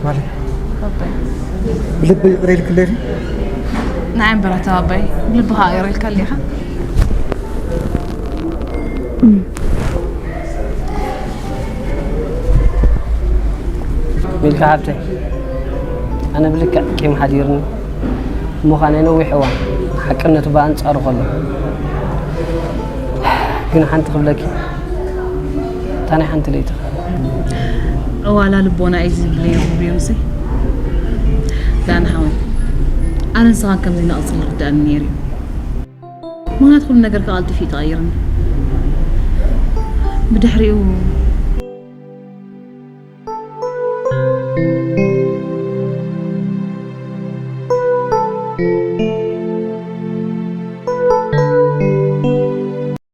ማለት ባባይ ብልቢ ይቕረ ኢልክለይ ንዓይ እምበራታ ባባይ ብልብኻ ይቕረ ኢልካ ኣሊኻ ሚልካ ሓብተይ ኣነ ብልክዕ ቂም ሓዲርኒ ምዃን ናይ ነዊሕ እዋን ሓቅነቱ ብኣንጻሩ ከሎ ግን ሓንቲ ክብለኪ እታ ናይ ሓንቲ ለይቲ ዕዋላ ልቦና እዩ ዝብል ነይሩ ብዮንሰ ዳን ሓወይ ኣነ ንስኻን ከምዚ ንቕፅል ርዳእኒ ነይሩ እዩ ምኽንያት ኩሉ ነገር ከቐልጥፍ እዩ ተቐይርኒ ብድሕሪኡ